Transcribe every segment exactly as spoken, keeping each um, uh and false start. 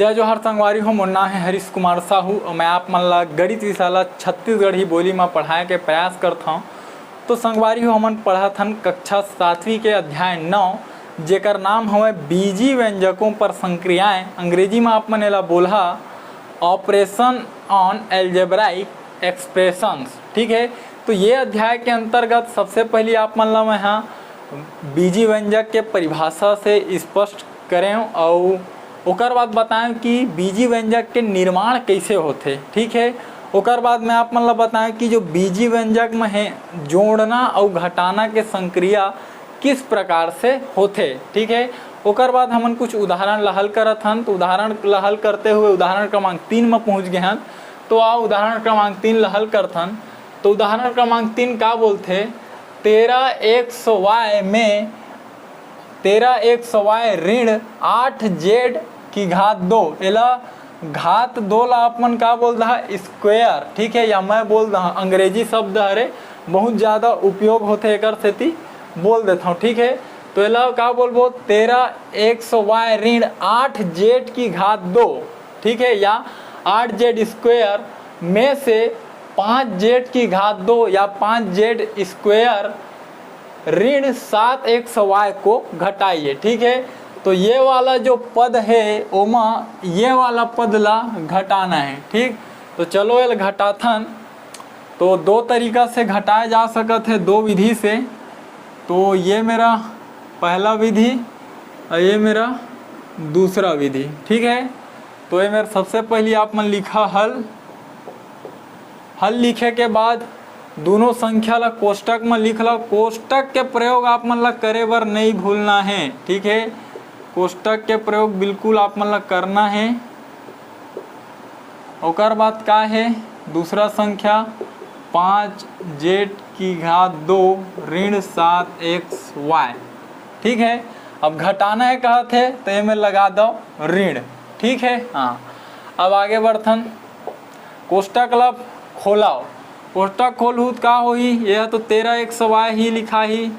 जय जोहार संगवारी हो, मोर नाम है हरीश कुमार साहू और मैं आप मन ला गणित विषय ला छत्तीसगढ़ी बोली में पढ़ाए के प्रयास करत हौं। तो संगवारी हो, हमन पढ़त हन कक्षा सातवीं के अध्याय नौ, जेकर नाम हवय बीजी व्यंजकों पर संक्रियाएं। अंग्रेजी में आप मन एला बोलहा Operation on Algebraic Expressions, ठीक है। तो ये अध्याय के अंतर्गत सबसे पहली आप मन ला मैं हा बीजी व्यंजक के परिभाषा से स्पष्ट करें और ओकर बाद बताएं कि बीजी व्यंजक के निर्माण कैसे होथे, ठीक है। ओकर बाद मैं आप मन ला बताएं कि जो बीजी व्यंजक में है जोड़ना और घटाना के संक्रिया किस प्रकार से होथे, ठीक है। ओकर बाद हमन कुछ उदाहरण ला हल करत हन। तो उदाहरण ला हल करते हुए उदाहरण क्रमांक तीन में पहुंच गए हन। तो आ उदाहरण क्रमांक तीन ला हल करथन। तो उदाहरण क्रमांक तीन का बोलथे, तेरह एक्स वाई में तेरह एक्स वाई ऋण आठ जेड की घात दो, एला घात दो ला आप मन का बोल दहा, स्क्वायर, ठीक है, या मैं बोल दहा, अंग्रेजी शब्द हरे, बहुत ज़्यादा उपयोग होथे, एकर सेती बोल देता हूँ, ठीक है। तो एला का बोलबो, तेरह एक्स वाई ऋण आठ जेड की घात दो, ठीक है, या आठ जेड स्क्वायर में से पाँच जेड की घात दो या पाँच जेड स्क्वायर ऋण सात एक्स वाई को घटाइए, ठीक है। तो ये वाला जो पद है, ओमा ये वाला पद ला घटाना है, ठीक। तो चलो, एला घटाथन। तो दो तरीका से घटाया जा सकत है, दो विधि से। तो ये मेरा पहला विधि और ये मेरा दूसरा विधि, ठीक है। तो ये मेरा सबसे पहली आप मन लिखा हल। हल लिखे के बाद दोनों संख्या ला कोष्टक में लिख लो। कोष्टक के प्रयोग आप मन ला करे बर नहीं भूलना है, ठीक है। कोष्टक के प्रयोग बिल्कुल आप मन ला करना है। ओकर बाद का है, दूसरा संख्या पाँच जेड की घात दो ऋण सात एक्स वाई, ठीक है। अब घटाना है कहत है, तो एमे लगा दो ऋण, ठीक है। हाँ, अब आगे बढ़थन, कोष्टक ला खोलाओ। कोष्टक खोलहू त का होही? यह तो तेरह एक्स वाई ही लिखा ही,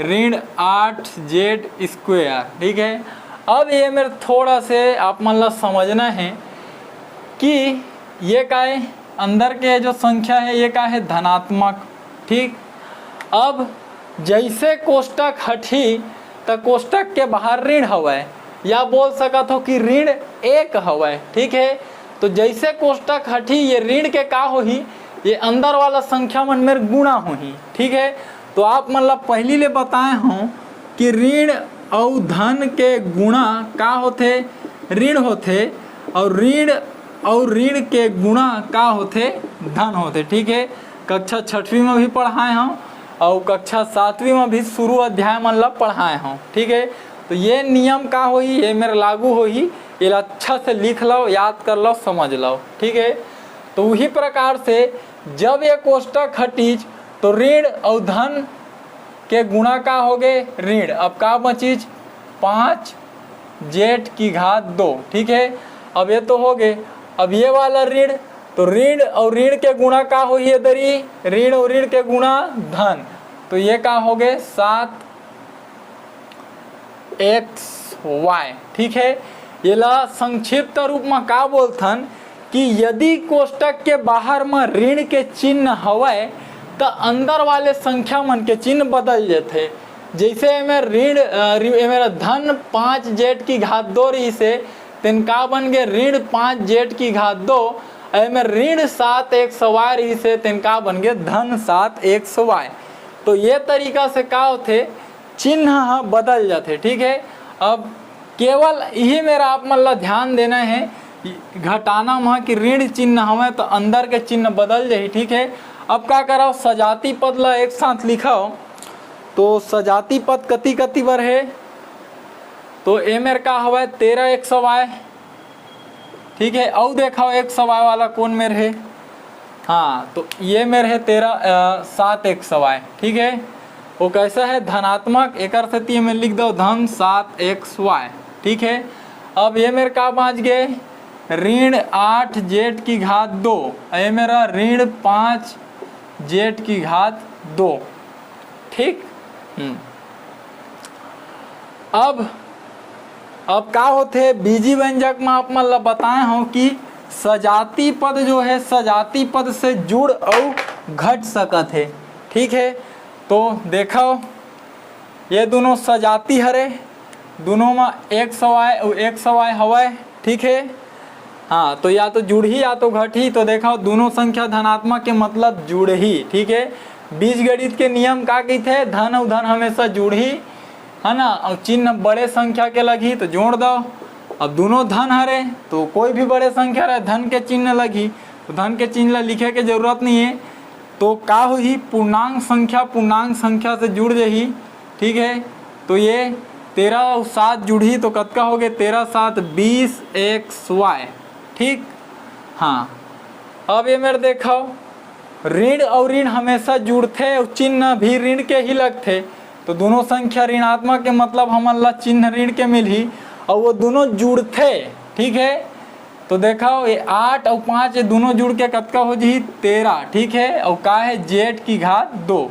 ऋण आठ जेड स्क्वायर, ठीक है। अब ये मेरे थोड़ा से आप मन ला समझना है कि ये का है, अंदर के जो संख्या है, ये का है, धनात्मक, ठीक। अब जैसे कोष्टक हटही, त कोष्टक के बाहर ऋण हवय, या बोल सकत हो कि ऋण एक हवय, ठीक है। तो जैसे कोष्टक हटही, ये ऋण के का होही, ये अंदर वाला संख्या मन मेर गुणा होही, ठीक है। तो आप मन ला पहिली ले बताए हूँ कि ऋण अउ धन के गुणा का होथे, ऋण होथे, अउ ऋण अउ ऋण के गुणा का होथे, धन होथे, ठीक है। कक्षा छठवीं में भी पढ़ाए हूँ अउ कक्षा सातवीं में भी शुरू अध्याय मन ला पढ़ाए हूँ, ठीक है। तो ये नियम का होही, ये मेर लागू होही, एला अच्छा से लिख लो, याद कर लो, समझ लो, ठीक है। तो वही प्रकार से जब ये कोष्टक हटीच, तो ऋण अउ धन के गुणा का होगे, ऋण। अब का बचिच, पाँच जेड की घात दो, ठीक है। अब ये तो होगे, अब ये वाला ऋण, तो ऋण अउ ऋण के गुणा का होही, ये दरी ऋण अउ ऋण के गुणा धन, तो ये का होगे, सात एक्स वाई, ठीक है। एला संक्षिप्त रूप में का बोलथन कि यदि कोष्टक के बाहर में ऋण के चिन्ह हवय, त अंदर वाले संख्या मन के चिन्ह बदल जथे। जैसे एमे ऋण, अ, ऋ-, एमे धन पाँच जेड की घात दो रहिस हे, तेन का बन गे, ऋण पाँच जेड की घात दो। एमे ऋण सात एक्स वाई रहिस हे, तेन का बन गे, धन सात एक्स वाई। तो ये तरीका से का होथे, चिन्ह ह बदल जाथे, ठीक है। अब केवल यही मेर आप मन ला ध्यान देना है, घटाना म कि ऋण चिन्ह हवय तो अंदर के चिन्ह बदल जाही, ठीक है। अब का करव, सजाती पद ला एक साथ लिखव। तो सजाती पद कति कति बर हे, तो ए मेर का हवय, तेरह एक्स वाई, ठीक है। अउ देखव, एक्स वाई वाला कोन मेर हे, हाँ, तो ये मेर हे तेरह, अ, सात एक्स वाई, ठीक है। वो कैसा है, धनात्मक, एकर सेती मैं लिख दो धन सात एक्स वाई, ठीक है। अब ये मेर का बाँच गे, ऋण आठ जेड की घात दो, ये मेरा ऋण पाँच जेड की घात दो, ठीक। हम्म। अब अब का होथे, बीजी व्यंजक म आप मन ल बताए हंव कि सजाती पद जो हे, सजाती पद से जुड़ अउ घट सकत हे। ठीक हे, तो देखव, ये दूनों सजाती हरे, दूनों म एक्स वाई अउ एक्स वाई हवय। ठीक हे, हाँ, तो या तो जुड़ही या तो घटही। तो देखव, दूनों संख्या धनात्मक के मतलब जुड़ही। ठीक हे, बीजगणित के नियम का कहिथे, धन अउ धन हमेशा जुड़ही, है ना, अउ चिन्ह बड़े संख्या के लगही तो जोड़ दव। अब दूनों धन हरे तो कोई भी बड़े संख्या रहे, धन के चिन्ह लगही, तो धन के चिन्ह ला लिखे के जरूरत नहीं है। तो का होही, पूर्णांक संख्या पूर्णांक संख्या से जुड़ जाही। ठीक है, तो ये तेरह अउ सात जुड़ही तो कतका हो गए, तेरह सात बीस एक्स वाई। ठीक, हाँ, अब ये मेर देखव, ऋण अउ ऋण हमेशा जुड़थे अउ चिन्ह भी ऋण के ही लगथे, तो दोनों संख्या ऋणात्मक के मतलब हमन ला चिन्ह ऋण के मिलही, अउ वो दोनों जुड़थे। ठीक है, तो देखव, ये आठ अउ पाँच, ये दोनों जुड़ के कतका हो जही, तेरह। ठीक है, अउ का है, जेड की घात दो।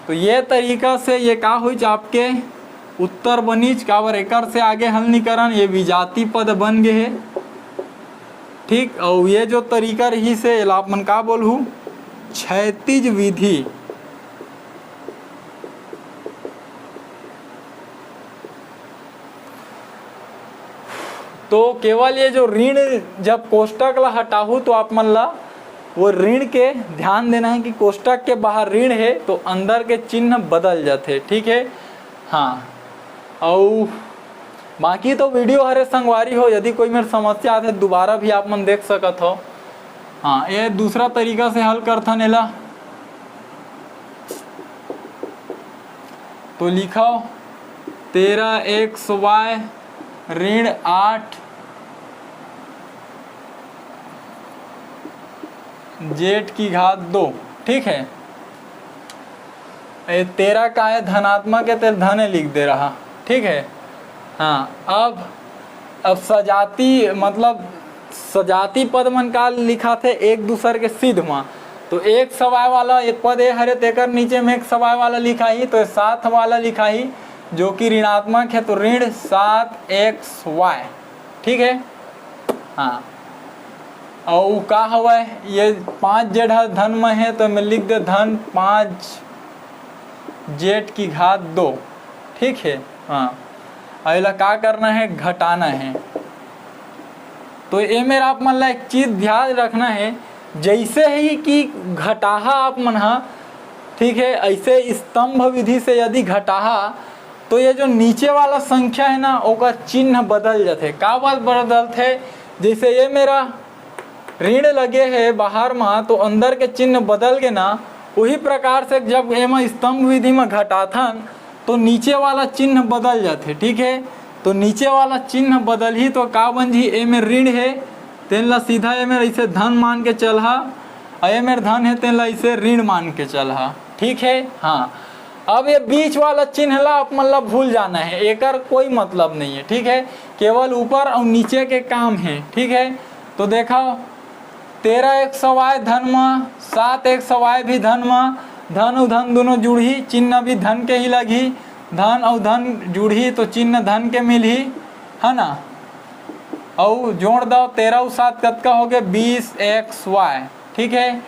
तो ये तरीका से ये का होइच, आपके उत्तर बनिच। काबर, एकर से आगे हल नी करन, ये विजातीय पद बन गे हे। ठीक, अउ ये जो तरीका रहिस हे, एला आप मन का बोलहू, क्षैतिज विधि। तो केवल ये जो ऋण, जब कोष्टक ला हटाहू तो आप मन ला वो ऋण के ध्यान देना है कि कोष्टक के बाहर ऋण है तो अंदर के चिन्ह बदल जाथे। ठीक है, हाँ, अउ बाकी तो वीडियो हरे संगवारी हो, यदि कोई मेर समस्या आथे दोबारा भी आप मन देख सकत हो। हाँ, ये दूसरा तरीका से हल करथन एला। तो लिखव, तेरह एक्स वाई ऋण आठ जेड की घात दो। ठीक है, ये तेरह का है धनात्मक है, तेल धन लिख दे रहा। ठीक है, हाँ, अब अब सजाती, मतलब सजाती पद मन का लिखाथे एक दूसर के सिध म। तो एक्स वाई वाला एक पद ए हरे, तेकर नीचे में एक्स वाई वाला लिखाही, तो सात वाला लिखाही, जो कि ऋणात्मक है, तो ऋण सात एक्स वाई। ठीक है, हाँ, अउ का हवय, ये पाँच जेड ह धन म है, तो मैं लिख दे धन पाँच जेड की घात दो। ठीक है, हाँ, अउ एला का करना है, घटाना है। तो ए मेर आप मन ला एक चीज ध्यान रखना है, जैसे ही कि घटाहा आप मन हा, ठीक है, ऐसे स्तंभ विधि से यदि घटाहा, तो ये जो नीचे वाला संख्या है ना, ओकर चिन्ह बदल जाथे। का बात बदलथे? जैसे ये मेरा ऋण लगे हे बाहर मा, तो अंदर के चिन्ह बदल गे ना, उही प्रकार से जब एमा स्तंभ विधि मा घटाथन, तो नीचे वाला चिन्ह बदल जाथे। ठीक है, तो नीचे वाला चिन्ह बदलही तो का बन जही, एमे ऋण हे, तेन ला सीधा एमे ऐसे धन मान के चलहा, अउ एमे धन हे, तेन ला ऐसे ऋण मान के चलहा। ठीक है, हाँ, अब ये बीच वाला चिन्ह ला आप मन ला भूल जाना है, एकर कोई मतलब नहीं है। ठीक है, केवल ऊपर और नीचे के काम है। ठीक है, तो देखा, तेरह एक्स वाई धन म, सात एक्स वाई भी धन म, धन अउ धन दोनों जुड़ही, चिन्ह भी धन के ही लगही, धन अउ धन जुड़ही तो चिन्ह धन के मिलही, है ना। अउ जोड़ दव, तेरह अउ सात कतका हो गए, बीस एक्स वाई। ठीक है,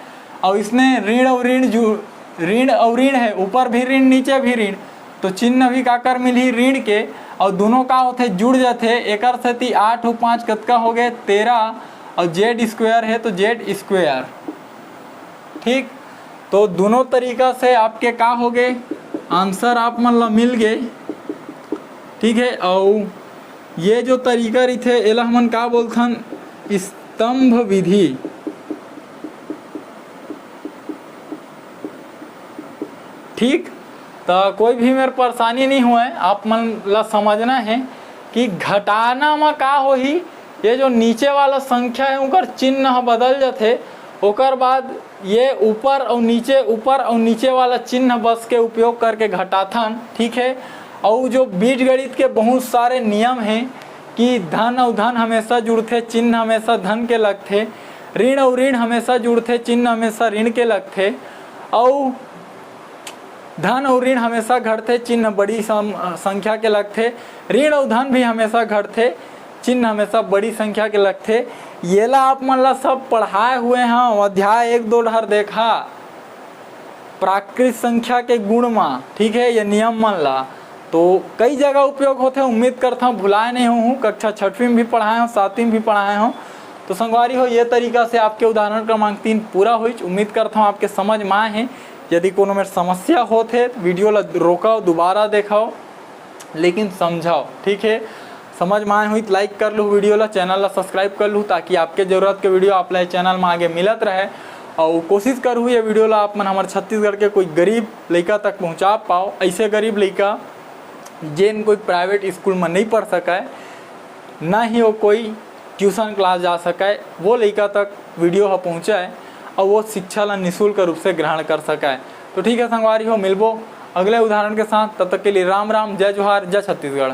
अउ इसने ऋण अउ ऋण जु-, ऋण अउ ऋण है, ऊपर भी ऋण, नीचे भी ऋण, तो चिन्ह भी काकर मिलही, ऋण के। अउ दोनों का होथे, जुड़ जाथे, एकर सेती आठ अउ पाँच कतका हो गए, तेरह, अउ जेड स्क्वायर है तो जेड स्क्वायर। ठीक, तो दोनों तरीका से आपके का हो गए, आंसर आप मन ला मिल गए। ठीक है, अउ ये जो तरीका रहिथे, एला हमन का बोलथन, स्तंभ विधि। ठीक, तो कोई भी मेर परेशानी नहीं हुए, आप मन ला समझना है कि घटाना म का होही, ये जो नीचे वाला संख्या है, ओकर चिन्ह ह बदल जाथे, ओकर बाद ये ऊपर अउ नीचे, ऊपर अउ नीचे वाला चिन्ह बस के उपयोग करके घटाथन। ठीक है, अउ जो बीजगणित के बहुत सारे नियम हैं कि धन अउ धन हमेशा जुड़थे, चिन्ह हमेशा धन के लगथे, ऋण अउ ऋण हमेशा जुड़थे, चिन्ह हमेशा ऋण के लगथे, अउ धन अउ ऋण हमेशा घटथे, चिन्ह बड़ी सम-, संख्या के लगथे। ऋण अउ धन भी हमेशा घटथे, चिन्ह हमेशा बड़ी संख्या के लगथे। येला आप मन ला सब पढ़ाए हुए हंव, अध्याय एक दो डहर देखा, प्राकृत संख्या के गुण मा, ठीक है, ये नियम मन ला। तो कई जगह उपयोग होथे, उम्मीद करथंव भुलाए नहीं होहूँ, कक्षा छठवीं में भी पढ़ाए हंव, सातवीं में भी पढ़ाए हंव। तो संगवारी हो, ये तरीका से आपके उदाहरण क्रमांक तीन पूरा होइच। उम्मीद करथंव आपके समझ में आए हे। यदि कोनो मेर समस्या होत हे, तो वीडियो ला रोकव, दोबारा देखव, लेकिन समझव, ठीक है। समझ में आए होही तो like कर लू वीडियो ला, चैनल ला subscribe कर लू, ताकि आपके जरूरत के वीडियो आप ला चैनल में आगे मिलत रहे। और कोशिश करू ये वीडियो ला आप मन हमर छत्तीसगढ़ के कोई गरीब लइका तक पहुंचा पाओ, ऐसे गरीब लइका जेन कोई प्राइवेट स्कूल में नहीं पढ़ सकय, ना ही वो कोई ट्यूशन क्लास जा सकय, वो लइका तक वीडियो ह पहुँचय और वो शिक्षा ला निःशुल्क रूप से ग्रहण कर सकय। तो ठीक है संगवारी हो, मिलबो अगले उदाहरण के साथ। तब तक के लिए राम राम, जय जोहार, जय छत्तीसगढ़।